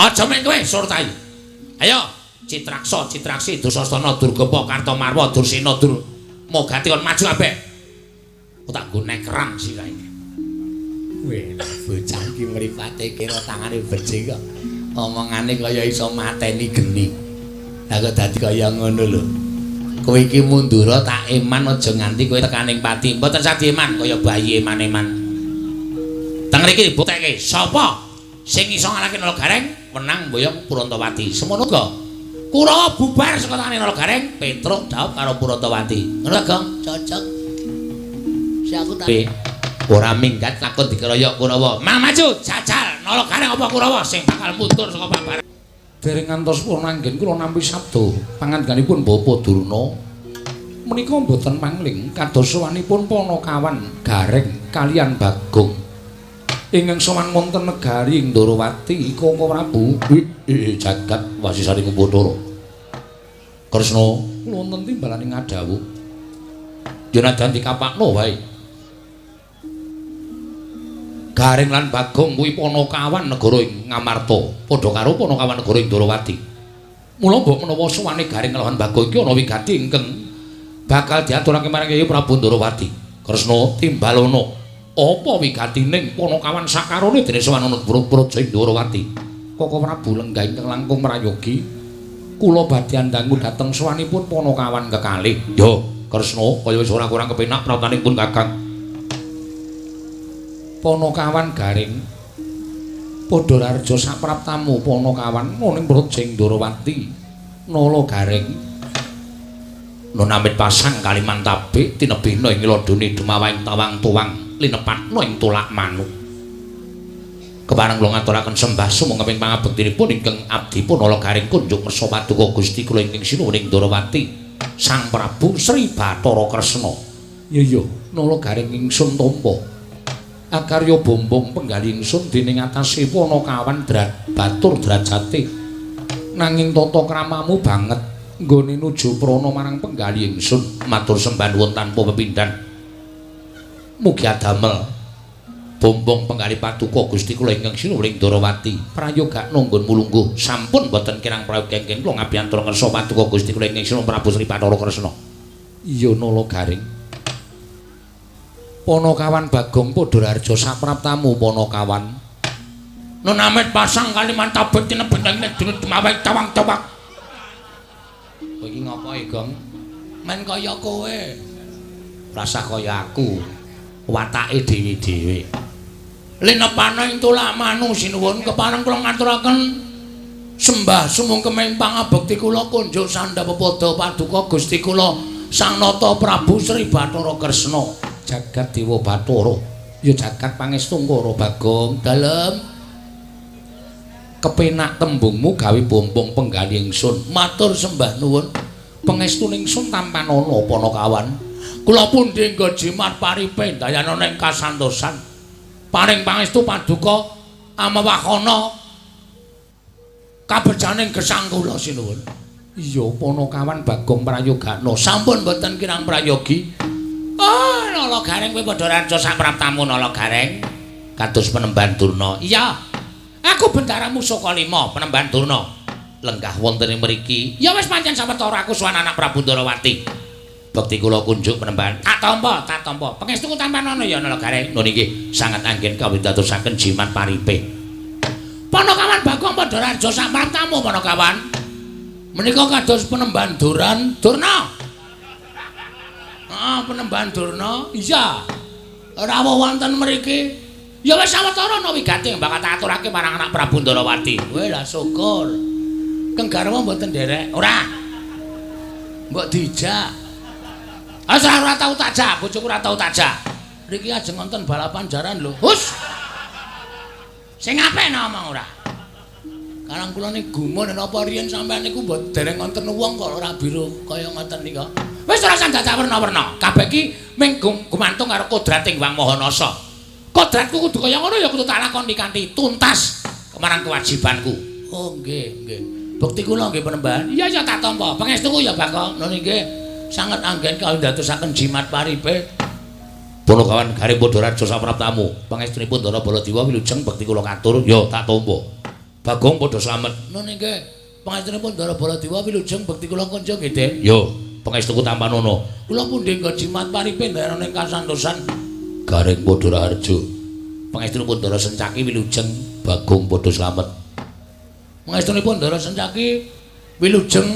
Aja mung kowe surtai. Ayo Citraksa, Citraksi, Dusasana, Durgapa, Kartamarwa, Dursena, Durmogati kon maju kabeh. Aku tak nggo nekeran sira iki. Weh, bocah iki mripate kira tangane becik kok. Omongane kaya iso mateni geni. Lah kok dadi kaya ngono lho. Kowe iki mundura tak eman aja nganti kowe tekaning pati. Mboten sah dieman kaya bayi eman-eman. Teng mriki dibuktekke sapa sing iso ngalahke Nala Gareng menang mboyong Purantawati. Semono uga Kurawa bubar saka tangane Nala Gareng, Petruk dhaup karo Purantawati. Ngono Gong, cocok. Si aku tak ora minggat lakon dikeroyok Kurawa. Mang maju jajal Nala Gareng apa Kurawa sing bakal mundur saka babaran. Dereng ngantos purna anggen kula nampi sabda pangandikanipun Bapak Durna menika mboten mangling kados sowanipun Panakawan Gareng kalian Bagong ingkang sowan wonten negari Ndorowati Koko Prabu jagat wasisaring Bathara Kresna kula wonten timbalane ngadhawuh yen nadan dikapakno wae. Gareng lan Bagong kuwi Panakawan negara ing Ngamarta, padha karo Panakawan negara ing Ndorowati. Mula mbok menawa sowane Gareng lawan Bagong iki ana wigati ingkang bakal diaturake marang Kyai Prabu Ndorowati. Kresna timbalana apa wigatining Panakawan sakarone dene sowan ana praja ing Ndorowati. Koko Prabu lenggah ingkang langkung prayogi, kula badhe andangu dhateng sowanipun Panakawan kekalih. Yo, Kresna kaya wis ora kurang kepenak pratanipun Kakang. Panakawan Gareng padha rareja sapraptamu Panakawan ning praja ing Ndorowati. Nala Gareng nunamit pasang kalimantabe tinebihna ing ladune dumawahing tawang tuwang linepatna ing tulak manuk. Kepareng kula ngaturaken sembah sumangga ing pangabektinipun ingkang abdipun Nala Gareng kunjuk kersa paduka Gusti kula ingkang sinuwun ing Ndorowati Sang Prabu Sri Bathara Kresna. Iya iya, Nala Gareng ingsun tampa akarya bombong penggali ingsun dening atase Panakawan batur drajate. Nanging tata kramamu banget nggone nuju prana marang penggali ingsun. Matur sembah nuwun tanpa pepindhan. Mugi adamel bombong penggali paduka Gusti kula ingkang sinuwun ing Ndorowati. Prayogakna nggon mulungguh sampun boten kirang prayoga ingkang kula ngabiyantara ngersa paduka Gusti kula ingkang sinuwun Prabu Sri Bathara Kresna. Iya Nala Gareng. Panakawan Bagong padha rareja sapraptamu Panakawan. Nunamit pasang kalimantabet tinebet ing ladune dumawahing tawang tuwang. Kowe iki ngopo e, Gong? Men kaya kowe. Rasah kaya aku. Watake dhewe-dhewe. Linepana ing tulak manu sinuwun kepareng kula ngaturaken sembah sumungkem pangabekti kula kunjuk sandha pepada paduka Gusti kula Sang Nata Prabu Sri Bathara Kresna. Jagat Dewa Bathara ya jagat pangestungkara Bagong dalem kepenak tembungmu gawe bombong penggali ingsun. Matur sembah nuwun pengestune ingsun tampanana Panakawan. Kula pundi nggo jimat paripe dayana ing kasantosan. Paring pangestu paduka amewahana kabejaning gesang kula sinuwun. Iya Panakawan Bagong prayogakna sampun boten kirang prayogi. Oh, Nala Gareng kowe padha raja sapraptamu Nala Gareng. Kados penemban Durna. Iya. Aku Bendara Musaka 5 penemban Durna. Lenggah wonten ing mriki. Ya wis pancen sawetara aku sowan anak Prabu Ndorowati. Bekti kula kunjuk penemban. Tak tampa, tak tampa. Pangestuku tampanana ya Nala Gareng. Nun inggih sanget anggen kawidatosaken jimat paripe. Panakawan Bagong padha raja sapraptamu Panakawan. Menika kados penemban Duran Durna. Ah, penemban Durna. Iya. Rawuh wonten mriki. Ya wis sawetara ana wigati bakal tak aturake marang anak Prabu Ndorowati. Weh lah syukur. Keng garwa mboten nderek. Ora. Mbok dijak. Ah ora tau tak jak, bojoku ora tau tak jak. Niki ajeng wonten balapan jaran lho. Hus. Sing apik ngomong ora. Karang kula niku gumun napa riyen sampean niku mbok dereng wonten wong kok ora biru kaya ngoten nika. Wis ora usah dadak werna-werna. Kabeh iki mung gumantung karo kodrating Wang Maha Nasa. Kodratku kudu kaya ngono ya kudu tak lakoni kanthi tuntas marang kewajibanku. Oh nggih, nggih. Bekti kula nggih penemban. Iya ya tak tampa. Pangestuku ya Bagong. Nun nggih. Sanget anggen kawidatosaken jimat paripe. Panakawan Gareng padha raja sapraptamu. Pangestunipun Ndara Baladewa wilujeng bekti kula katur. Ya tak tampa. Bagong padha slamet. Nun inggih. Pangestunipun Ndara Baladewa wilujeng bekti kula kunjung nggih, Den. Yo, pangestuku tampanono. Kula pundi nggo jimat paripe ndarane kasantosan. Gareng padha raharja. Pangestunipun Ndara Sencaki wilujeng, Bagong padha slamet. Pangestunipun Ndara Sencaki wilujeng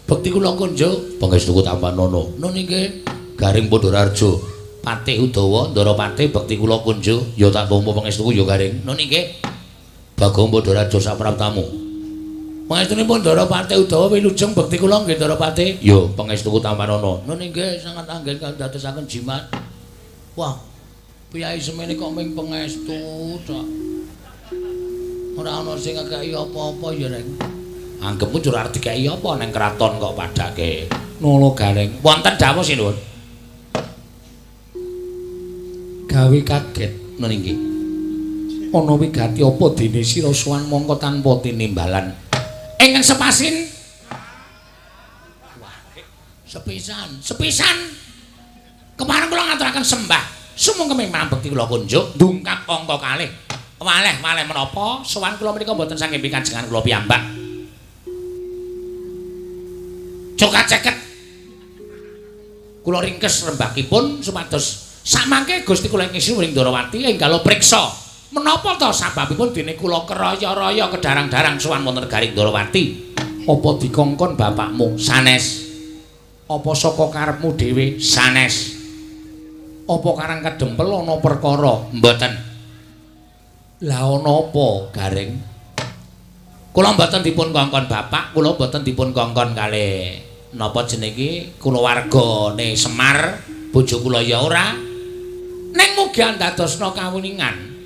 bekti kula kunjung. Pangestuku tampanono. Nun inggih. Gareng padha raharja. Patih Udawa, Ndara Patih bekti kula kunjung. Ya tak tampa pangestuku ya Gareng. Nun inggih. Bagong padha raharja sapraptamu. Pangestunipun Ndara Patih Udawa wilujeng bekti kula nggih Ndara Patih. Ya pangestuku tampanono. Nun inggih sangat anggen kandadosaken jimat. Wah, piyai semene kok ming pangestu tok. Ora ana sing ngekeki apa-apa ya, Reng. Anggepmu jur arep dikeki apa nang kraton kok padhake. Nala Gareng. Wonten dawuh sinuwun. Gawe kaget Nun inggih. Ana wigati apa dene sira sowan mongko tanpa tinimbalan? Ingkang sepasin. Wah, sepisan, sepisan. Kemarin kula ngaturaken sembah. Sumangga mambekti kula kunjuk ndungkap angka kalih. Waleh-waleh menapa sowan kula menika mboten saking pikajengan kula piyambak. Cokat ceket. Kula ringkes rembakipun supados samangke Gusti kula ing Sinuwun Ndrawati enggal priksa. Menapa to sababipun dene kula keraya-raya kedarang-darang sowan wonten negari Ndrawati? Apa dikongkon bapakmu? Sanes. Apa saka karepmu dhewe? Sanes. Apa karang kedempel ana perkara? Mboten. Lah ana apa, Gareng? Kula mboten dipun kongkon bapak, kula mboten dipun kongkon kalih napa jenenge iki kulawargane Semar, bojo kula ya ora. Ning mugi andadosna kawuningan.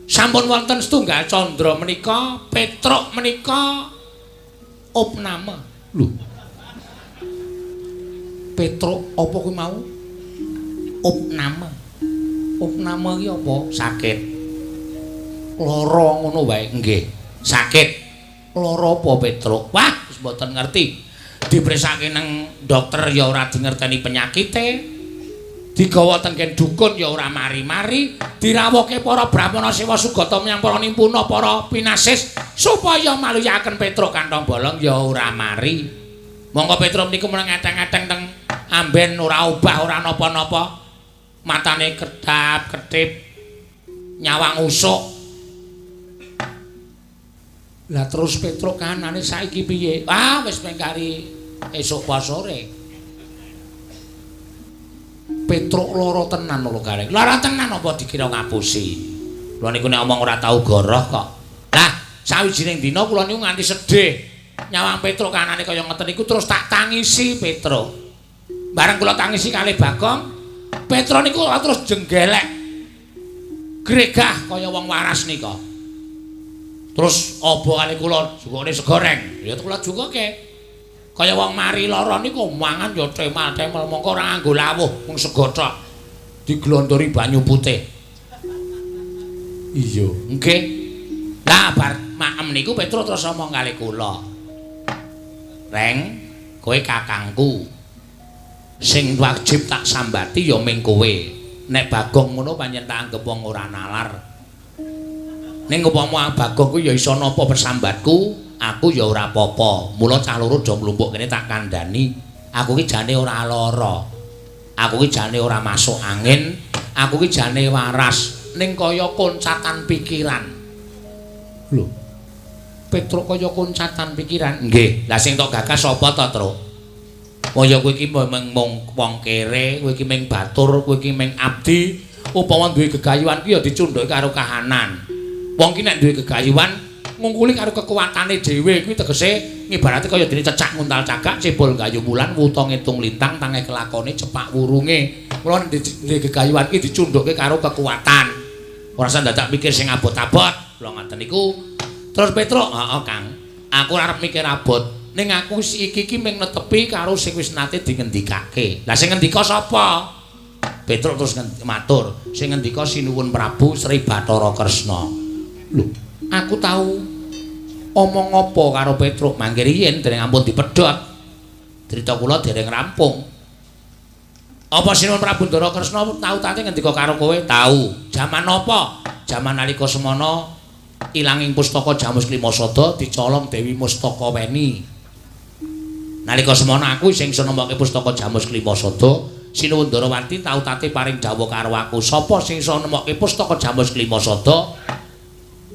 Sampun wonten setunggal candra menika, Petruk menika opname. Lho. Petruk apa kuwi mau? Opname. Opname iki apa? Sakit. Lara ngono wae. Nggih, sakit. Lara apa Petruk? Wah, wis mboten ngerti. Dipresake nang dokter ya ora dingerteni penyakite. Digawa tenggen dukun ya ora mari-mari, dirawuhke para brahmana sewa sugata menyang para nimpuna para pinasis supaya maluyaken Petruk kantong bolong ya ora mari. Monggo Petruk niku meneng eteng-eteng teng amben ora obah ora napa-napa. Matane kedap-kedip nyawang usuk. Lah terus Petruk kanane saiki piye? Ah, wis mengkari esuk apa sore. Petruk lara tenan lho Gareng. Lara tenan apa dikira ngapusi? Kula niku nek omong ora tau goroh kok. Lah, sawijining dina kula niku nganti sedih. Nyawang Petruk kanane kaya ngeten niku terus tak tangisi Petruk. Bareng kula tangisi kalih Bagong, Petruk niku terus jenggelek. Gregah kaya wong waras nika. Terus obo kalih kula jukune segoreng. Ya kula jukuke. Kaya wong mari lara niku mangan ya temal-temel mongko ora nganggo lawuh mung sego tok. Diglondori banyu putih. Iya, nggih. Lah bar maem niku Petruk terus omong kalih kula. Reng, kowe kakangku. Sing wajib tak sambati ya ming kowe. Nek Bagong ngono pancen tak anggep wong ora nalar. Ning upama Bagong kuwi ya iso napa persambatku, aku ya ora apa-apa. Mula cah loro do mlumpuk kene tak kandhani. Aku ki jane ora lara. Aku ki jane ora masuk angin, aku ki jane waras. Ning kaya koncatan pikiran. Lho. Petruk kaya koncatan pikiran. Nggih. Lah sing tok gagas sapa to, Truk? Wong ya kowe iki mung wong kere, kowe iki ming batur, kowe iki ming abdi. Upama duwe gegayuhan ki ya dicundhake karo kahanan. Wong ki nek duwe gegayuhan ngungkuli karo kekuatane dhewe kuwi tegese ngibarate kaya dene cecak nguntal cagak cebol gayu wulan wuta ngitung lintang tangeh kelakone cepak wurunge. Mula duwe gegayuhan ki dicundhuke karo kekuatan. Ora usah dadak mikir sing abot-abot. Kula ngaten niku. Terus Petruk, heeh Kang. Aku ora arep mikir abot. Ning aku iki iki ming netepi karo sing wis nate dingendikake. Lah sing ngendika sapa? Petruk terus matur, sing ngendika Sinuwun Prabu Sri Bathara Kresna. Lho, aku tau omong apa karo Petruk mangke riyin dereng ampun dipedhot. Crita kula dereng rampung. Apa Sinuwun Prabu Ndara Kresna tau tate ngendika karo kowe? Tau. Jaman apa? Jaman nalika semana Ilanging pustaka Jamus Klimasada dicolong Dewi Mustaka Weni. Nalika semono aku sing iso nemokke pustaka Jamus Klimasada, Sinuwun Ndarawati tau tate paring dawuh karo aku, sapa sing iso nemokke pustaka Jamus Klimasada?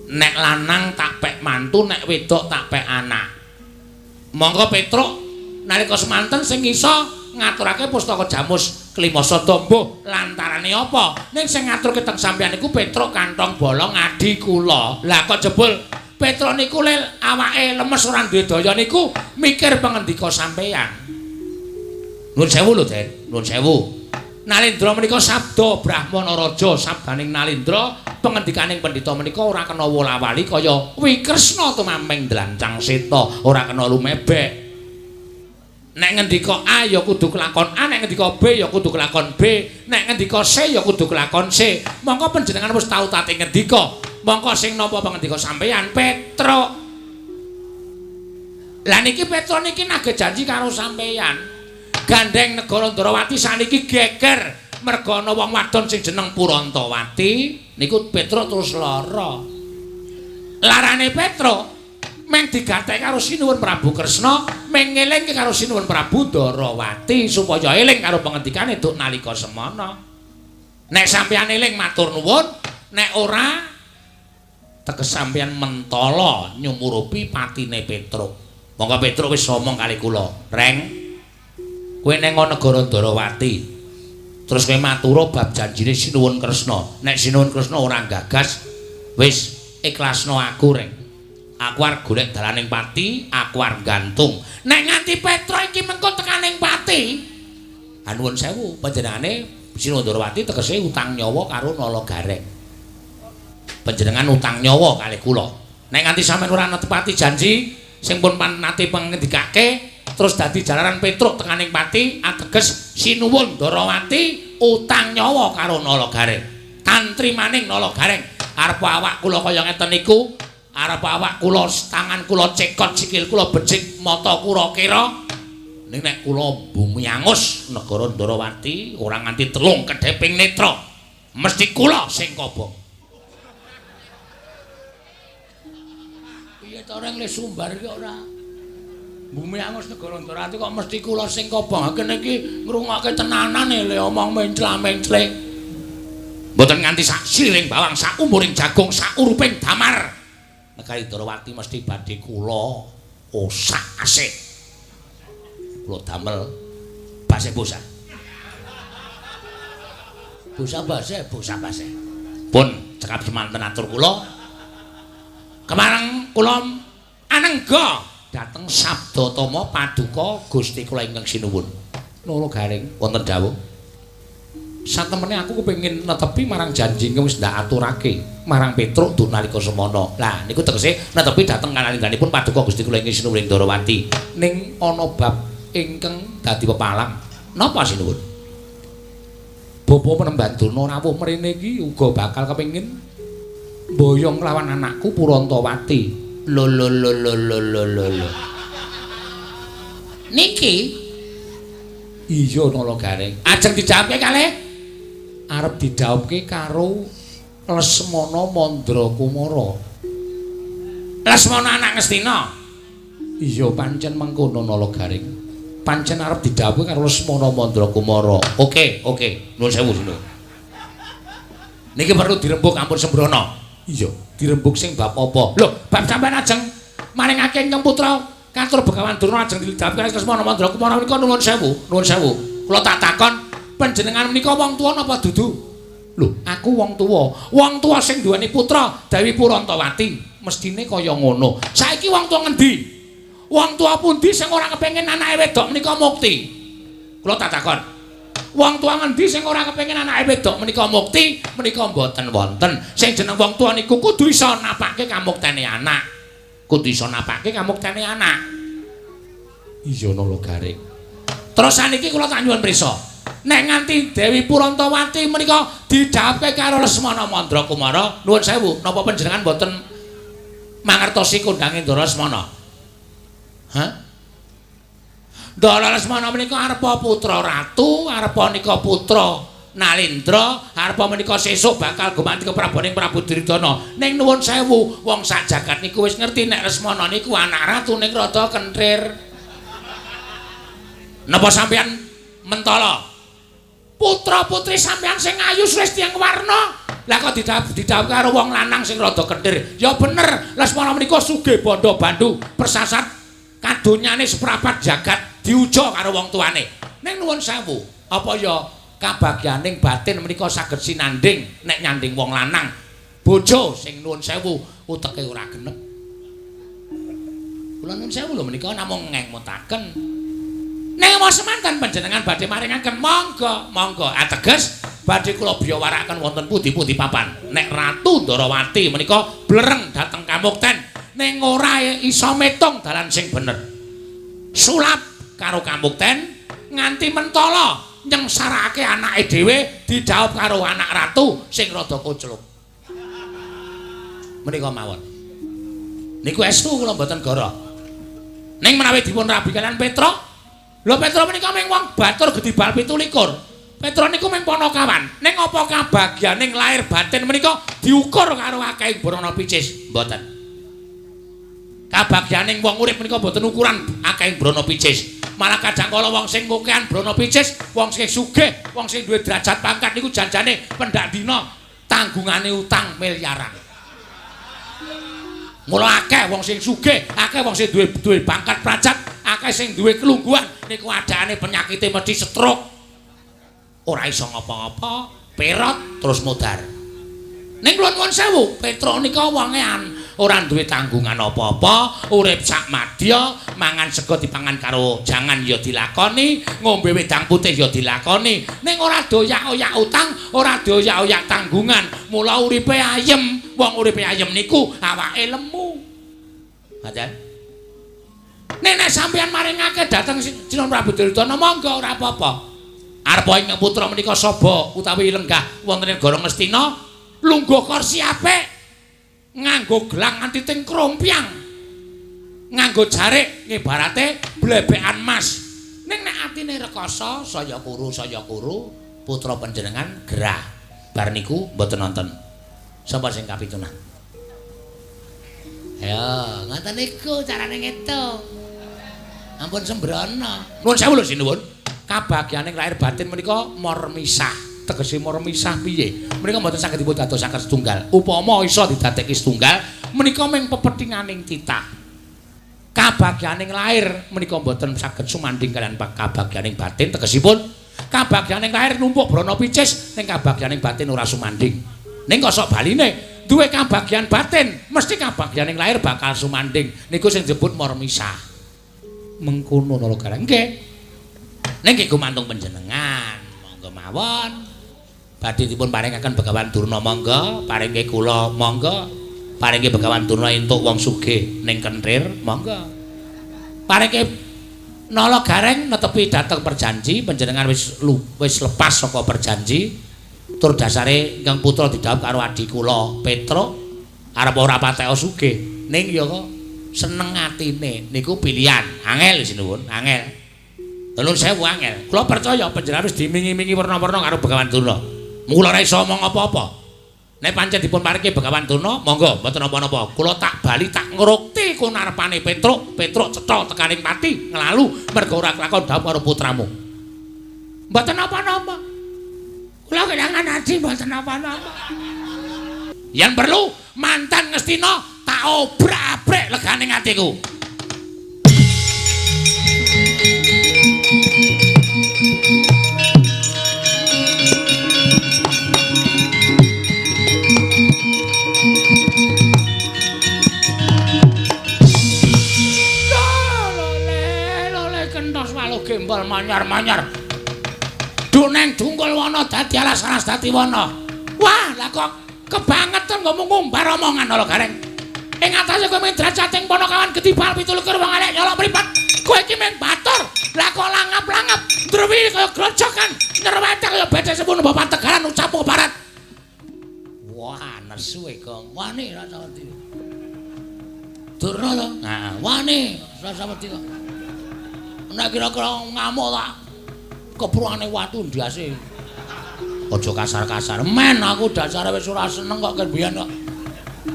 Nek lanang tak pek mantu, nek wedok tak pek anak. Monggo Petruk nalika semanten sing iso ngaturake pustaka Jamus Klimasada mbuh lantarane apa? Ning sing ngaturke teng sampeyan niku Petruk kantong bolong adi kula. Lah kok jebul Petruk niku lel awake lemes ora duwe daya niku mikir pangendika sampeyan. Nuwun sewu lho, Den. Nuwun sewu. Nalendra menika sabda Brahmana Raja, sabdaning Nalendra pangendikaning pendhita menika ora kena wola-wali kaya Wikresna tumameng dlancang seta, ora kena lumebek. Nek ngendika A ya kudu kelakon A, nek ngendika B ya kudu kelakon B, nek ngendika C ya kudu kelakon C. Mongko panjenengan wis tau tate ngendika, mongko sing nampa pangendika sampeyan Petruk. Lah niki Petruk niki nagih janji karo sampeyan. Gandeng negara Ndarawati saniki geger merga ana wong wadon sing jeneng Purantawati niku Petruk terus lara. Larane Petruk meng digathek karo Sinuwun Prabu Kresna, meng ngelingke karo Sinuwun Prabu Ndarawati supaya eling karo pangendikane duk nalika semana. Nek sampeyan eling matur nuwun, nek ora teges sampeyan mentala nyumurupi patine Petruk. Monggo Petruk wis omong kali kula, "Reng, kowe neng negara Ndarawati. Terus kowe matura bab janjine Sinuwun Kresna. Nek Sinuwun Kresna ora gagas, wis ikhlasno aku, Reng. Aku arep golek dalaning pati, aku arep gantung. Nek nganti Petruk iki mengko tekaning pati, nuwun sewu panjenengane Sinuwun Ndarawati tegese utang nyawa karo Nala Gareng. Panjenengan utang nyawa kalih kula. Nek nganti sampeyan ora netepati janji sing pun nate pangendikake, terus dadi jalaran Petruk tekaning pati, ateges Sinuwun Ndarawati utang nyawa karo Nala Gareng. Tantri maning Nala Gareng. Arep awak kula kaya ngeten niku, arep awak kula tangan kula cekot, sikil kula becik, mata kula kira. Ning nek kula bumi angus negara Ndarawati ora nganti telung kedheping netra, mesti kula sing kobong. Piye to reng le sumbar iki ora? Bumi angus negara Ndarawati kok mesti kula sing kobong. Kene iki ngrungokke tenanan le omong mencla-mencle. Mboten nganti sak siring bawang, sak umuring jagung, sak uruping damar. Negari Ndarawati mesti badhe kula osak asik. Kula damel base bosa. Bosa base, bosa base. Pun cekap semanten atur kula. Kemareng kula anengga dhateng Sabdatama paduka Gusti kula ingkang sinuwun. Nala Gareng wonten dawuh. Satemene aku kepengin netepi marang janji ingkang wis ndak aturake marang Petruk duk nalika semana. Lah niku tegese netepi dhateng kalangganipun paduka Gusti kula ingkang sinuwun Ndarawati. Ning ana bab ingkang dadi pepalang. Napa sinuwun? Bapa Penemban Durna rawuh mrene iki uga bakal kepengin mboyong lawan anakku Purantawati. Lho lho lho lho lho lho lho. Niki iya Nala Gareng. Ajeng dijawabke kalih arep didhawuhke karo Lesmana Mandra Kumara. Lesmana anak Ngastina. Iya pancen mengkono Nala Gareng. Pancen arep didhawuhke karo Lesmana Mandra Kumara. Oke, oke. Nuwun sewu, sinuwun. Niki perlu dirembug ampun sembrono. Iya, dirembug sing bab apa? Lho, bab sampean ajeng maringake ingkang putra katur Begawan Durna ajeng didhawuhke karo Lesmana Mandra Kumara menika nuwun sewu, nuwun sewu. Kula tak takon, panjenengan menika wong tuwa napa dudu? Lho, aku wong tuwa. Wong tuwa sing duweni putra Dewi Purantawati, mestine kaya ngono. Saiki wong tuwa ngendi? Wong tuwa pundi sing ora kepengin anake wedok menika mukti? Kula tak takon. Wong tuwa ngendi sing ora kepengin anake wedok menika mukti? Menika mboten wonten. Sing jeneng wong tuwa niku kudu iso napake kamuktene anak. Kudu iso napake kamuktene anak. Iya Nala Gareng. Terus saniki kula tak nyuwun prisa. Nek nganti Dewi Purantawati menika didhawuhke karo Lesmana Mandra Kumara, nuwun sewu, napa panjenengan mboten mangertosi kondange Ndara Lesmana? Hah? Ndara Lesmana menika arepa putra ratu, arepa nika putra Nalindra arepa menika sesuk bakal gumanti kepraboning Prabu Duryudana. Ning nuwun sewu, wong sak jagat niku wis ngerti nek Lesmana niku anak ratu ning rada kenthir. Napa sampeyan mentala? Putra-putri sampeyan sing ayu wis tiyang warna. Lah kok didhawuhi karo wong lanang sing rada kenthir? Ya bener, Lesmana menika sugih bandha bandu, persasat kadonyane seprapat jagat diuja karo wong tuane. Ning nuwun sewu, apa ya kabagyaning batin menika saged sinanding nek nyanding wong lanang bojo sing nuwun sewu uteke ora genep. Kula nuwun sewu lho menika namung ngemutaken. Ning semanten panjenengan badhe maringaken monggo, monggo. Ateges badhe kula biyawarakaken wonten pundi-pundi papan. Nek Ratu Ndorowati menika blereng dhateng kamukten ning ora iso metung dalan sing bener. Sulap karo kamukten nganti mentala nyengsarake anake dhewe didhawuh karo anak ratu sing rada kocluk. Menika mawon. Niku estu kula mboten goro. Ning menawi dipun rabi kalian Petruk, lho Petruk menika mung wong batur gedibal 27. Petruk niku mung panakawan. Ning apa kabagyaning lahir batin menika diukur karo akeh brana picis? Mboten. Kabagyaning wong urip menika mboten ukuran akeh brana picis. Malah kadang kala wong sing kokean brana picis, wong sing sugih, wong sing duwe derajat pangkat niku janjane pendak dina tanggungane utang miliaran. Mula akeh wong sing sugih, akeh wong sing duwe pangkat prajat, akeh sing duwe kelungguhan niku adane penyakite mesti stroke. Ora iso ngapa-ngapa, perot terus modar. Ning kula nuwun sewu, Petruk nika wonge ora duwe tanggungan apa-apa, urip sak madya, mangan sego dipangan karo jangan ya dilakoni, ngombe wedang putih ya dilakoni, ning ora doyak-oyak utang, ora doyak-oyak tanggungan. Mula uripe ayem, wong uripe ayem niku awake lemu. Ngaten. Nek sampeyan maringake dhateng Sinuwun Prabu Duryudana monggo ora apa-apa. Arepa ing putra menika saba utawi lenggah wonten ing negara Ngastina, lungguh kursi apik, nganggo gelang nganti teng krompyang, nganggo jarik ngibarate blebekan mas. Ning nek atine rekoso saya kuru putra panjenengan gerah. Bar niku mboten nonton. Sapa sing kapitunan? Ya, ngoten niku carane ngitung. Ampun sembrono. Nuwun sewu lho sinuwun. Kabagyaning lahir batin menika mormisah. Tegese mormisah piye? Menika mboten saged dipun dadosaken setunggal. Upama iso didadekke setunggal, menika mung pepethinganing titah. Kabagyaning lahir menika mboten saged sumandhing kalian kabagyaning batin. Tegesipun kabagyaning lahir numpuk brana picis, ning kabagyaning batin ora sumandhing. Ning kok sok baline duwe kabagyan batin, mesti kabagyaning lahir bakal sumandhing. Niku sing disebut mormisah. Mengkono nala gareng. Nggih. Ning nggih gumantung panjenengan, monggo mawon. Badhe dipun paringaken Begawan Durna monggo, paringke kula monggo, paringke Begawan Durna entuk wong sugih ning kenthir monggo. Paringke Nala Gareng netepi dhateng perjanji, panjenengan wis lepas saka perjanji. Tur dasare ingkang putra didhawuh karo adi kula Petruk arep ora patek sugih, ning ya kok seneng atine niku pilihan. Angel sinuwun, angel. Nuwun sewu angel. Kula percaya panjenengan wis dimingi-mingi werna-werna karo Begawan Durna. Mula ora iso omong apa-apa. Nek pancen dipun paringke Begawan Durna, monggo mboten napa-napa. Kula tak bali tak ngrukti kunarepane Petruk, Petruk cetha tekaning pati nglalu mergo ora kelakon dhawuh karo putramu. Mboten napa-napa. Kula kelangan adi mboten napa-napa. Yang perlu mantan Ngastina tak obrak-abrik legane atiku. Gembol manyar-manyar. Duneng dungkul wana dadi alas-alas dadi wana. Wah, lah kok kebangetan ngomong ngumbar omongan Nala Gareng. Ing atase kowe mung drajating panakawan gedibal 27 wong elek nyolok mripat. Kowe iki mung batur. Lah kok langap-langap ndrewi kaya grojokan, nyerwete kaya becek semono bapak Tegalan ucapmu barat. Wah, nesu e Gong. Wani rasa wedi. Durna to? Nah, wani rasa wedi kok. Nek kira-kira ngamuk tak kepruane watu ndase. Aja kasar-kasar. Men aku dasare wis ora seneng kok kebiyen kok.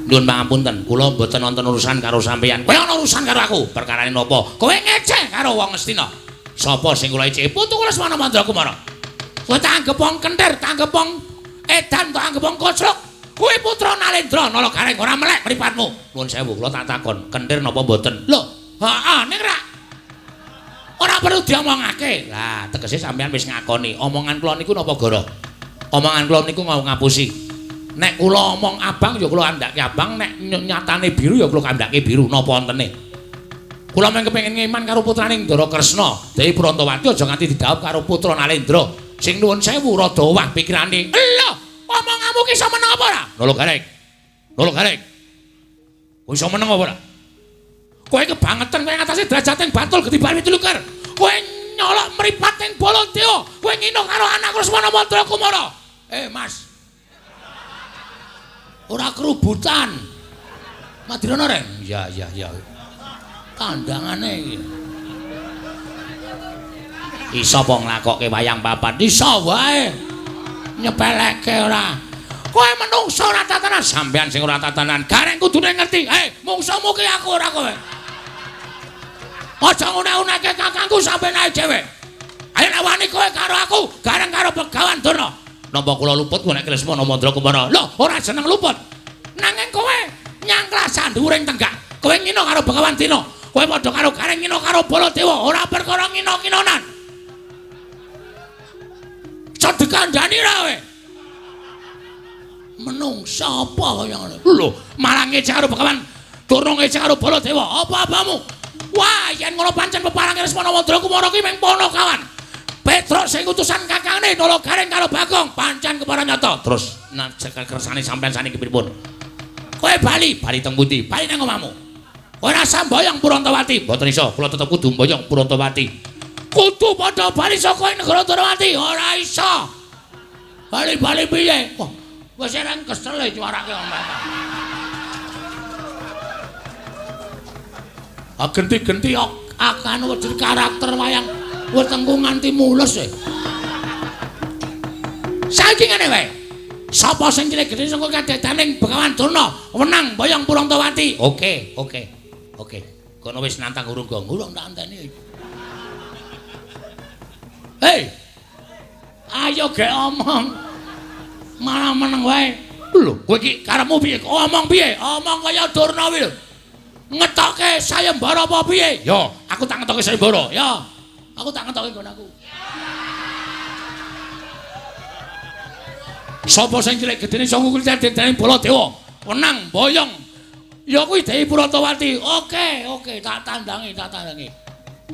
Nyuwun pangapunten, kula mboten wonten urusan karo sampeyan. Kowe ana urusan karo aku. Perkarane napa? Kowe ngeceh karo wong Ngastina. Sapa sing kula eceh? Putu Lesmana Mandra Kumara. Kowe tak anggep wong kentir, tak anggep wong edan, tak anggep wong koclok. Kowe putra Nalendra Nala Gareng ora melek mripatmu. Nuwun sewu, kula tak takon, kentir napa mboten? Lho, heeh, ning ra. Ora perlu diomongake. Lah, tegese sampeyan wis ngakoni omongan kula niku napa goro? Omongan kula niku ngapusi. Nek kula omong abang ya kula kandhake abang, nek nyatane biru ya kula kandhake biru, napa wontene? Kula mung kepengin ngeman karo putrane Ndara Kresna, Dewi Prantawati aja nganti didhawuh karo putra Nalendra. Sing nuwun sewu rada owah pikirane. Lho, omonganmu ki iso meneng apa ora? Nala Gareng. Nala Gareng. Kowe iso meneng apa ora? Kowe kebangetan kowe ngatasi derajating Bantul Getibar Wituluker. Kowe nyolok mripat ing Baladewa. Kowe ngino karo anakku Lesmana Mandra Kumara. Eh, Mas. Ora kerubutan. Madirana, Reng? Ya, ya, ya. Kandhangane iki. Iso apa nglakokke wayang papat? Iso wae. Nyepeleke ora. Kowe menungso ora tatanan, sampean sing ora tatanan. Gareng kudune ngerti. Eh, mungsuhmu ki aku ora kowe. Aja ngune-uneke kakangku sampeyan ae dhewe. Ayo nek wani kowe karo aku, gareng karo Begawan Durna. Napa kula luput nek Lesmana Mandra Kumara? Lho, ora jeneng luput. Nanging kowe nyangklah sandhuwuring tenggak. Kowe ngino karo Begawan Dina. Kowe padha karo Gareng ngino karo Baladewa, ora perkara ngino-nginonan. Iso dikandhani ra kowe? Menungsa apa kaya ngono? Lho, malah ngecek karo Begawan Durna, ngecek karo Baladewa. Apa-apamu? Wah, yen ngono pancen peparange Lesmana Mandra Kumara ki mung Panakawan. Petruk sing utusan kakangne Nala Gareng karo Bagong pancen kepara nyata. Terus nek kersane sampean saniki pripun? Kowe bali, bali teng pundi? Bali nang omahmu. Kowe ora samboyong Purantawati. Mboten iso, kula tetep kudu mboyong Purantawati. Kudu padha bali saka ing negara Dwarawati. Ora iso. Bali-bali piye? Wah, wis ereng kesel e cuarake omah. Ah genti-genti akan wujud karakter wayang wetengku nganti mulus e. Saiki ngene wae. Sapa sing cilik gedhe saka kadedaning Begawan Durna wenang mboyong Purantawati. Oke, oke. Oke. Kono wis nantang urung gong, urung tak anteni. Hei. Ayo gek omong. Malah meneng wae. Lho, kowe iki karepmu piye? Omong piye? Omong kaya Durna kuwi lho. Ngetoke sayembara apa piye? Yo, aku tak ngetoke sayembara. Yo. Aku tak ngetoke nggon aku. Sapa sing cilik gedene iso ngukul dedane Baladewa? Wenang boyong. Ya kuwi Dewi Purantawati. Oke, oke, tak tandangi, tak tandangi.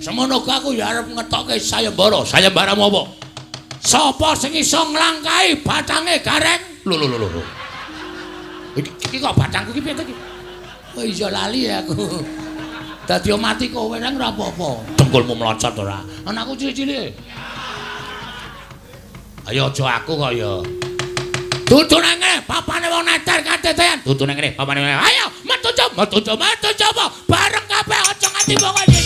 Semono aku ya arep ngetoke sayembara. Sayembaramu apa? Sapa sing iso nglangkahi batange Gareng? Lho lho lho lho. Iki kok batangku iki piye to iki? Oh iya lali aku. Dadi mati kowe nang ora apa-apa. Dengkulmu mlocot ora. Anakku cilik-cilik. Ayo aja aku kok ya. Dudu nang ngene, papane wong neter katetean. Dudu nang ngene, papane. Ayo, metu coba, metu coba, metu coba. Bareng kabeh aja nganti wong iki.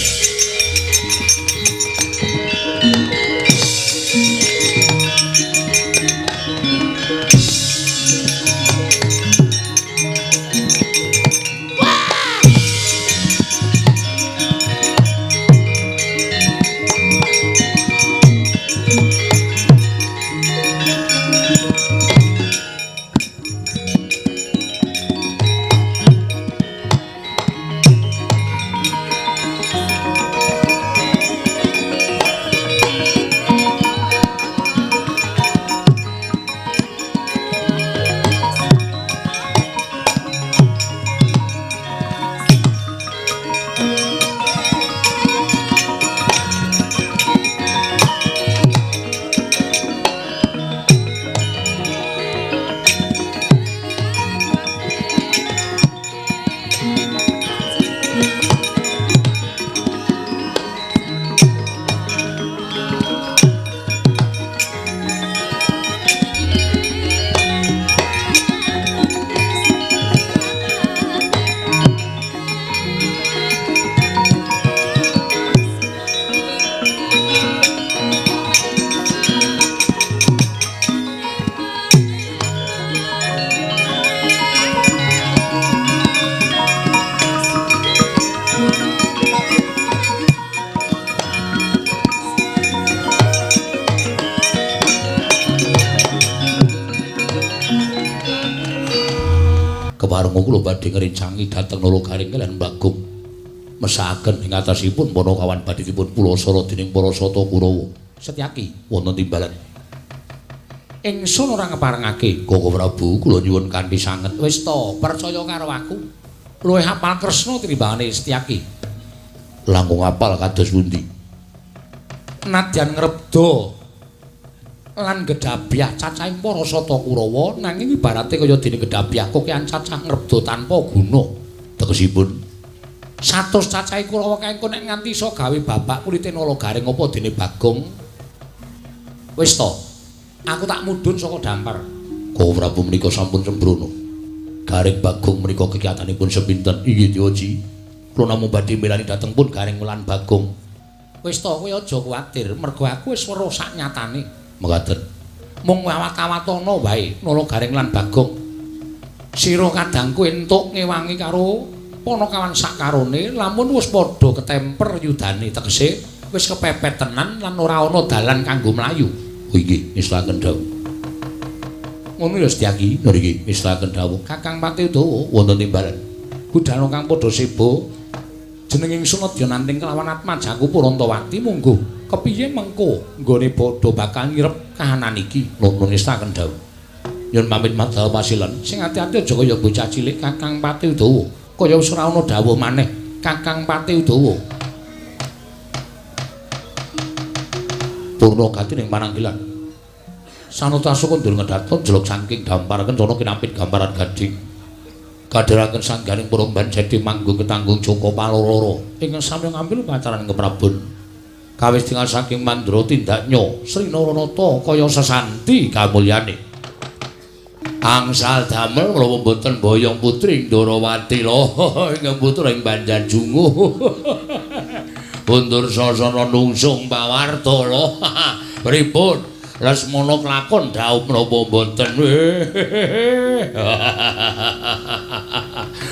Saparenga kula badhe ngrencangi dhateng Nala Gareng kaliyan Bagong. Mesakaken ing atasipun Panakawan badhe dipun pulasara dening para Sata Kurawa. Setyaki wonten timbalan. Ingsun ora ngeparengake, Koko Prabu, kula nyuwun kanthi sanget. Wis to, percaya karo aku. Luwih hafal Kresna tinimbangane Setyaki. Langkung apal kados pundi? Nadyan ngrebda lan gedhabyah cacahing para Sata Kurawa, nanging ibarate kaya dene gedhabyah kokean cacah ngrebda tanpa guna. Tegesipun 100 cacahe Kurawa kae engko nek nganti iso gawe babak kulite Nala Gareng apa dene Bagong. Wis to, aku tak mudhun saka dampar. Koko Prabu menika sampun sembrono. Gareng Bagong menika kegiatanipun sepinten? Inggih Dewaji. Kula namung badhe milani dhateng pun Gareng lan Bagong. Wis to, kowe aja kuwatir, mergo aku wis weruh sak nyatane. Mekaten. Mung awat-awatana wae Nala Gareng lan Bagong. Sira kadangku entuk ngewangi karo Panakawan sakarone, lamun wis padha ketemper yudane, tegese wis kepepet tenan lan ora ana dalan kanggo mlayu. Oh inggih, ngestakaken dawuh. Ngono ya Setyaki, nggih, ngestakaken dawuh. Kakang Pati Udawa wonten timbalan. Budhana kang padha seba jeneng ingsun adya nanting kelawan atmajaku Purantawati mungguh. Kepiye mengko nggone padha bakal ngirep kahanan iki? Nuwun ngestakaken dawuh. Nyun pamit madal pasilen. Sing ati-ati aja kaya bocah cilik Kakang Pati Udawa. Kaya wis ora ana dawuh maneh Kakang Pati Udawa. Purna gati ning pananggilan. Sanata sukundul ngedhaton jeluk saking dampar kencana kinapit gambaran gading. Kadheraken sangganing purumban jedi manggung ketanggung Joko Paloro. Ingkang sami ngambil pacaran keprabon. Kawis tinggal saking mandra tindaknya Sri Naranata kaya sesanti kamulyane. Angsal damel kula mboten boyong putri Ndorowati lho ingkang putra ing Banjarjungu. Undur sasana nungsung pawarta lho. Pripun? Lesmana klakon dhaup menapa mboten?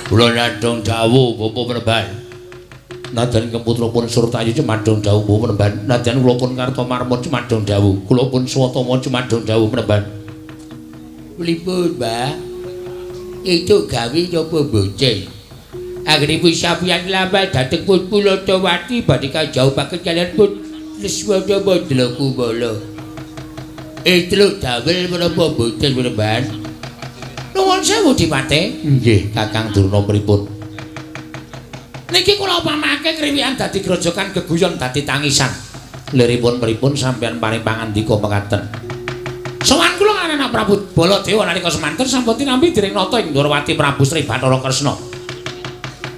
Kula nyadong dawuh Bapak Penemban. Nadyan ingkang putra pun Surtayu cumadong dawuh Bapak Penemban. Nadyan kula pun Kartomarma cumadong dawuh. Kula pun Swatama cumadong dawuh Penemban. Pripun, Mbah? Itu gawe napa mboten? Anggenipun sampeyan lambat dhateng pun Purantawati badhe kajauhaken kaliyan pun Lesmana Mandrakumala. Etruk damel menapa mboten Penemban? Nuwun sewu Dipate. Nggih, Kakang Durna pripun? Niki kula pamake kriwikan dadi grojokan geguyon dadi tangisan. Liripun pripun sampeyan paring pangandika mekaten? Sowan kula kaliyan anak Prabu Baladewa nalika semanten sampun tinampi dening nata ing Ndorowati Prabu Sri Bathara Kresna.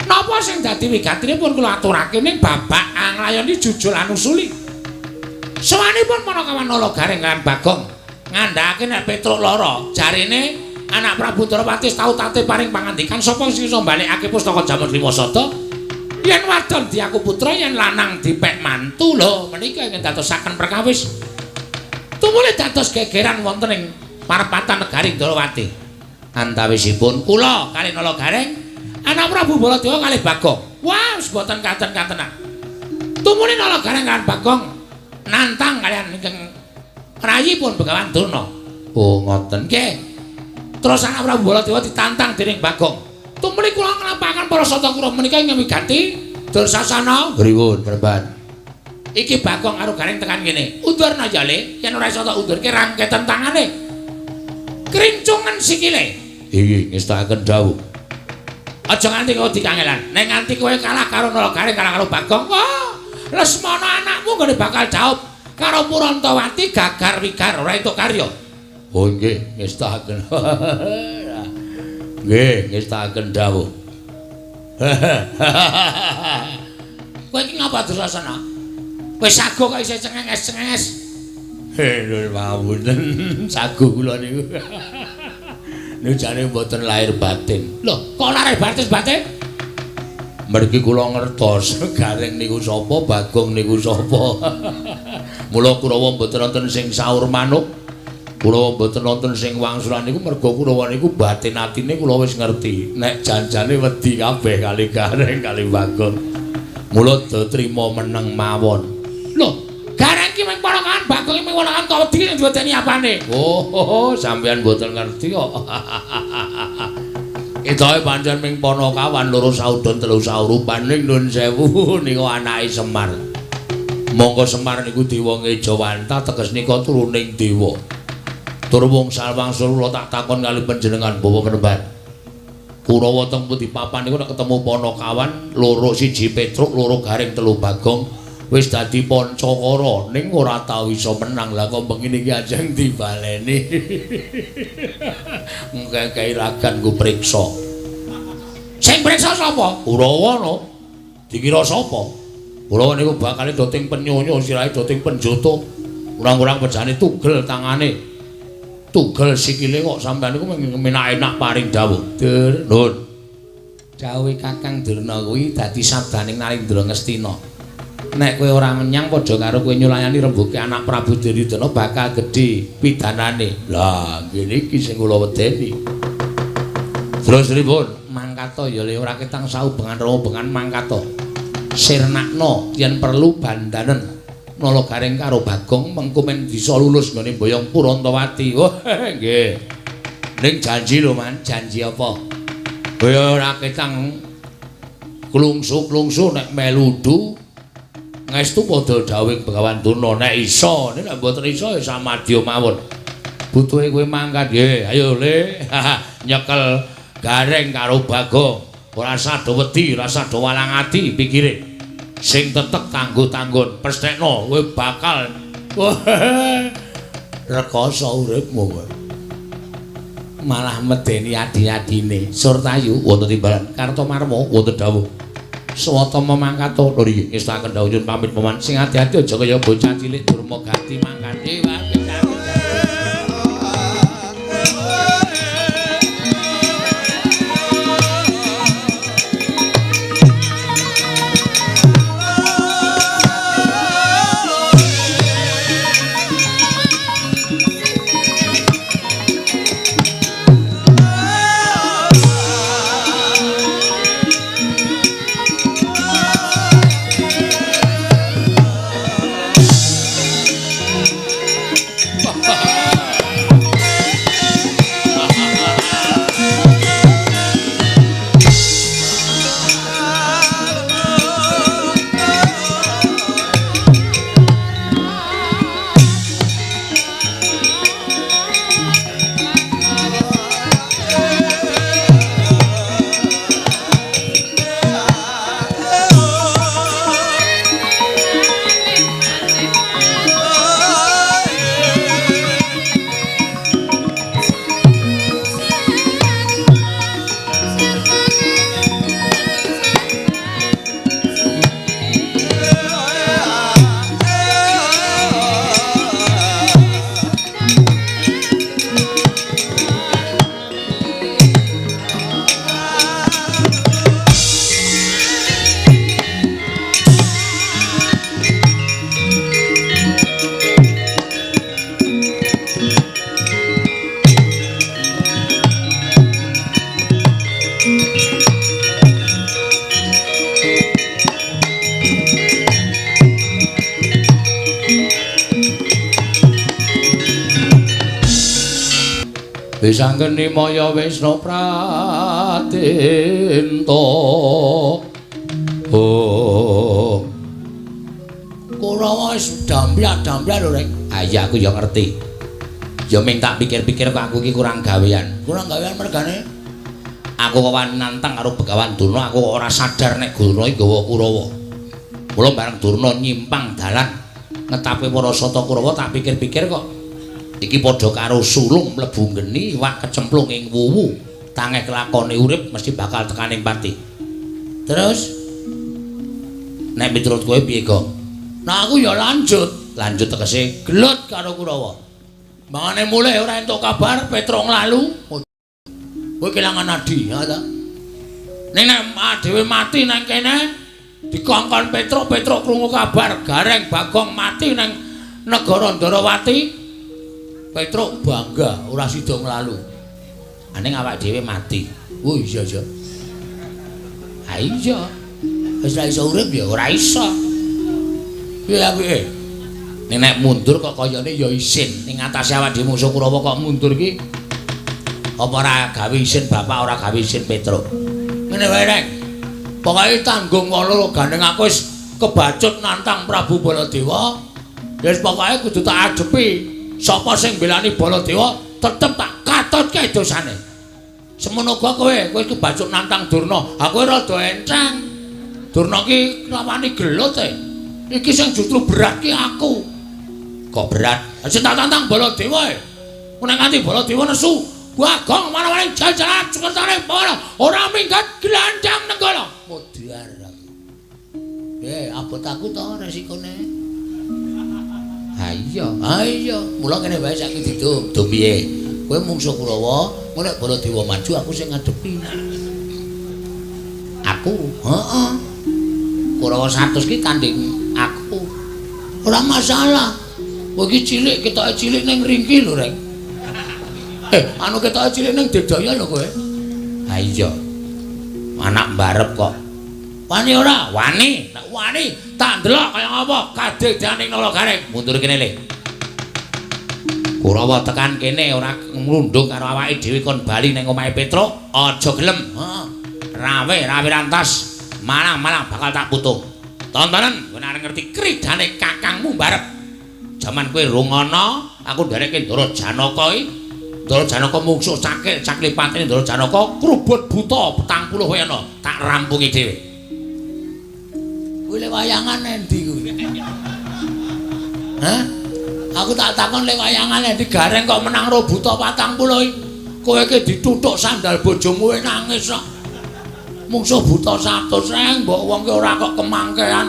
Napa sing dadi wigatinipun kula aturake ning babak anglayoni jujul anusuli. Sowanipun Panakawan Nala Gareng lan Bagong ngandhakake nek Petruk lara, jarine anak Prabu Ndorowati tau tate paring pangandikan sapa sing iso mbalekake pustaka Jamun Limasada. Yen wadon diaku putra, yen lanang dipek mantu lho, menika ingkang dadosaken perkawis. Tumuli dados gegeran wonten ing parepatan negari Ndorowati. Antawisipun kula kalih Nala Gareng, anak Prabu Baladewa kalih Bagong. Wah, wis boten katen-katenan. Tumuli Nala Gareng lan Bagong nantang kaliyan ingkang rayipun Begawan Durna. Oh, ngoten. Nggih. Terus anak Prabu Baladewa ditantang dening Bagong. Tumuli kula nglampahaken para Sata Kurawa menika ingkang wigati Dursasana. Pripun, Penemban? Iki Bagong karo Gareng tekan kene. Undurna ya, Le. Yen ora iso tak undurke rangketen tangane. Krincungan sikile. Inggih, ngestakaken dawuh. Aja nganti kowe dikangelan. Nek nganti kowe kalah karo Nala Gareng kalah karo Bagong, wah, Lesmana anakmu nggone bakal jaup karo Purantawati gagar wigar ora entuk karya. Oh nggih, ngestakaken. Nggih, ngestakaken dawuh. Kowe iki ngapa Dursasana? Wis sago kok isih cengenges-cengenges. Lho mawon. Sago kula niku. Niku jane mboten lahir batin. Lho, kok lahir batin-batin? Mergi kula ngertos Gareng niku sapa, Bagong niku sapa. Mula Kurawa mboten wonten sing saur manuk. Kurawa mboten wonten sing wangsulan niku merga Kurawa niku batin atine kula wis ngerti. Nek janjane wedi kabeh kali Gareng kali Bagong. Mula do trima meneng mawon. Lho, Gareng ki mung ponakan Bagong ki mung ponakan kok wedi nek diwedeni apane? Oh, sampeyan mboten ngerti kok. Ketoke pancen ming Panakawan loro saudon telu saurupan ning nun sewu niku anake Semar. Monggo Semar niku dewa ngejawantah teges nika turuning dewa. Tur wong salwangsul kula tak takon kali panjenengan Bapak Penemban. Kurawa teng pundi papan niku nek ketemu Panakawan loro siji Petruk loro Gareng telu Bagong wis dadi pancakara ning ora tau iso menang. Lah kok bengi niki ajeng dibaleni. Ngekeki ragan nggo priksa. Sing priksa sapa? Kurawa no. Dikira sapa? Kurawa niku bakale doting penyonyo sirahe doting penjoto. Kurang-kurang pejane tugel tangane. Tugel sikile kok sampean niku menak-enak paring dawuh. Dur, nun. Dawuhe Kakang Durna kuwi dadi sabdaning Narendra Ngastina. Nek kowe ora menyang padha karo kowe nyulayani rembuke anak Prabu Duryudana bakal gedhe pidanane. Lah, ngene iki sing kula wedeni. Terus pripun? Mangkata ya le ora ketang saubengan robengan mangkata. Sirnakno yen perlu bandanen. Nala Gareng karo Bagong mengko men bisa lulus nggone Boyong Purantawati. Oh, nggih. Ning janji lho, Man, janji apa? Kowe ora ketang klungsu-klungsu nek meludu ngestu padha dawuh Begawan Durna nek iso, nek mboten iso ya samadya mawon. Butuhe kowe mangkat nggih, ayo le. Nyekel Gareng karo Bagong. Ora usah do wedi, ora usah do walang ati pikire. Sing tetek tangguh-tanggun, pesthekno kowe bakal rekoso uripmu kowe. Malah medeni adi-adine. Surtayu wonten timbalan Kartomarma wonten dawuh. Swatama mangkat lho iki ngestaken dawuh nyuwun pamit paman. Sing ati-ati aja kaya bocah cilik durma gati mangkate wae. Wisanggeni maya Wisnu Pratento. Oh. Kurawa wis damblak-damblak lho, Rek. Ah iya aku ya ngerti. Ya ming tak pikir-pikir kok aku iki kurang gawean. Kurang gawean mergane? Aku kok wani nantang karo Begawan Durna, aku kok ora sadar nek Durna iki nggawa Kurawa. Mula bareng Durna nyimpang dalan ngetape para sata Kurawa tak pikir-pikir kok iki padha karo sulung mlebu geni iwak kecemplung ing wuwu tangeh kelakone urip mesti bakal tekaning pati. Terus nek miturut kowe piye, Gong? Nah aku ya lanjut. Lanjut tegese gelut karo Kurawa. Mangane mulih ora entuk kabar Petruk nglalu. Kowe kelangan adi, ya ta? Ning nek dhewe mati nang kene dikongkon Petruk, Petruk krungu kabar Gareng Bagong mati nang negara Ndarawati. Petruk bangga ora sida nglalu. Aning awak dhewe mati. Oh iya iya. Ha iya. Wis ora iso urip ya ora iso. Piye apike? Ning nek mundur kok kayane ya isin. Ning atase awak dhewe musuh Kurawa kok mundur iki Apa ora gawe isin bapak, ora gawe isin Petruk. Ngene wae, Reng. Pokoke tanggung wala gandeng aku wis kebacut nantang Prabu Baladewa. Wis pokoke kudu tak adepi. Sapa sing mbelani Baladewa tetep tak katutke dosane. Semono uga kowe, kowe kebacut nantang Durna. Ha kowe rada enteng. Durna ki rawani gelut e. Iki sing justru berat ki aku. Kok berat? Sing tak tantang Baladewa e. Nek nganti Baladewa nesu, Bagong mana-mana jalan-jalan sukertane para ora minggat gelandang nenggala. Modar aku. Abot aku to resikone. Ha iya, ha iya. Mula kene wae saiki didum. Dum piye? Kowe mungsuh Kurawa, engko nek Baladewa maju aku sing ngadepi. Aku? Heeh. Kurawa 100 ki tanding aku. Ora masalah. Kowe iki cilik, ketoke cilik ning ringki lho, Reng. Anu ketoke cilik ning Dedaya lho kowe. Ha iya. Anak mbarep kok. Wani ora? Wani. Nek wani tak ndelok kaya ngapa kadedane Nala Gareng. Mundur kene le. Kurawa tekan kene ora nglundung karo awake dhewe kon bali ning omahe Petruk, aja gelem. Heeh. Rawe rawe rantas, malang-malang bakal tak putung. Tontonen kowe nek ngerti kridane kakangmu mbarep. Jaman kowe rungono, aku nderekke Ndara Janaka iki. Ndara Janaka mungsuh cakil caklipatene Ndara Janaka krubut buta 40 wena tak rampungi dhewe. Kuwi le wayangan endi kuwi? Hah? Aku tak takon le wayangan endi Gareng kok menang ro buta 40 iki. Kowe iki dituthuk sandal bojomu nangis kok. Mungsuh buta 100 reng mbok wong ki ora kok kemangkean.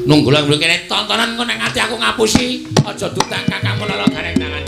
Nunggu lho kene tontonan engko nek nganti aku ngapusi aja dutang kakangmu Nala Gareng tangan.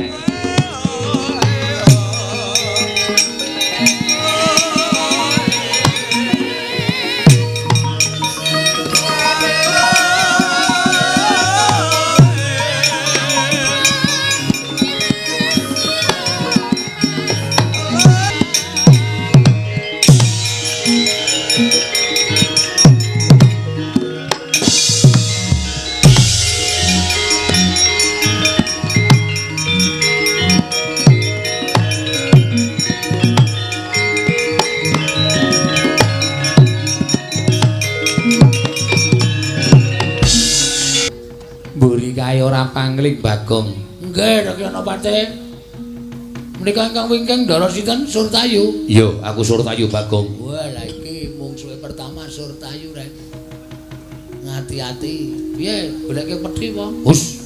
Kae ora pangling Bagong. Nggih, Rek Yanapati. Menika ingkang wingking Ndara sinten? Surtayu. Iya, aku Surtayu Bagong. Wah, lha iki mungsuhe pertama Surtayu, Rek. Ngati-ati. Piye, goleke pedhi apa? Hus.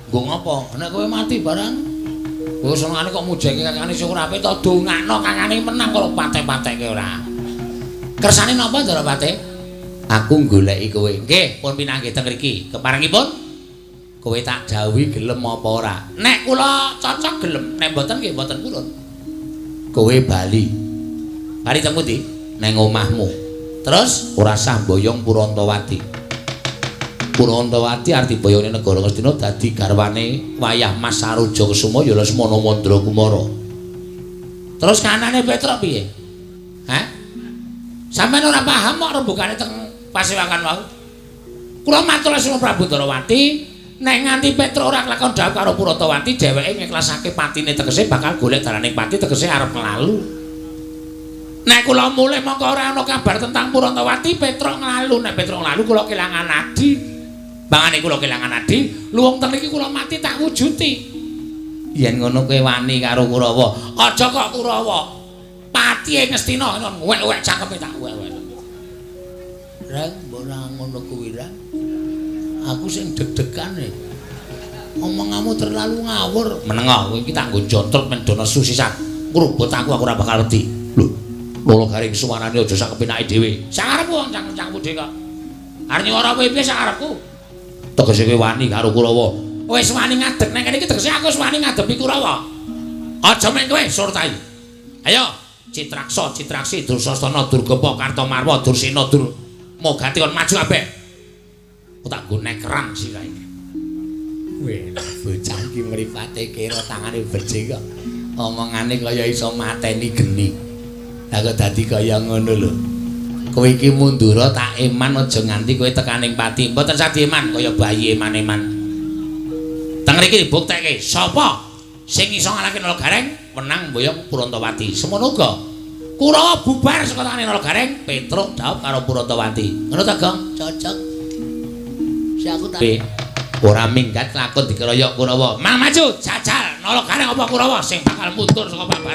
Nggo ngapa? Nek kowe mati barang kowe senengane kok mujenge kakane sing ora apik to dongakno kakane menang kok pate-pateke ora. Kersane napa Ndara Pati? Aku goleki kowe. Nggih, pun pinanggih teng mriki. Keparengipun kowe tak dawuhi gelem apa ora? Nek kula cocok gelem, nek mboten nggih mboten purun. Kowe bali. Bali teng pundi? Neng omahmu. Terus ora sah mboyong Purantawati. Purantawati arti boyone negara Ngastina dadi garwane wayah Mas Saroja Kesuma ya Lesmana Mandra Kumara. Terus kanane Petruk piye? Hah? Sampeyan ora paham kok rembugane teng pasewakan wau. Kula matur Lesmana Prabu Ndarawati, nek nganti Petruk ora kelakon dhawuh karo Purantawati, dheweke ngiklasake patine tegese bakal golek dalaning pati tegese arep nglalu. Nek kula mulih mongko ora ana kabar tentang Purantawati, Petruk nglalu. Nek Petruk nglalu kula kelangan adi. Bangane kula kelangan adi, luwung teng iki kula mati tak wujuti. Yen ngono kowe wani karo Kurawa. Aja kok Kurawa. Pati Ngastina wek-wek cangkeme tak wek-wek. Reng mbok ora ngono kuwi ra. Aku sing deg-degan e. Omonganmu terlalu ngawur. Menengah kowe iki tak nggo jontrot men do nesu sisan. Ngrubut aku ora bakal wedi. Lho, Lolo Garing suarane aja sak kepenake dhewe. Sakarepku wong cangkem-cangkemmu dhewe kok. Arep nyuwara kowe piye sakarepku? Tegese kowe wani karo Kurawa. Wis wani ngadeg nang kene iki tegese aku wis wani ngadepi Kurawa. Aja mung kowe Surtayu. Ayo, Citraksa, Citraksi, Dursasana, Durgapa, Kartamarwa, Dursena, Dur Mogati kon maju kabeh. Tak nggo nekeran sira iki. Weh, bocah iki mripate kira tangane becik kok. Omongane kaya iso mateni geni. Lah kok dadi kaya ngono lho. Kowe iki mundura tak eman aja nganti kowe tekaning pati. Mboten sah dieman kaya bayi eman-eman. Teng mriki dibuktekke sapa Sing iso ngalahke Nala Gareng menang mboyong Purantawati. Semono uga Kurawa bubar saka tangane Nala Gareng, Petruk dhaup karo Purantawati. Ngono ta, Gong? Cocok. Si aku tak Ora minggat lakon dikeroyok Kurawa. Mang maju, jajal Nala Gareng apa Kurawa sing bakal mundur saka babaran.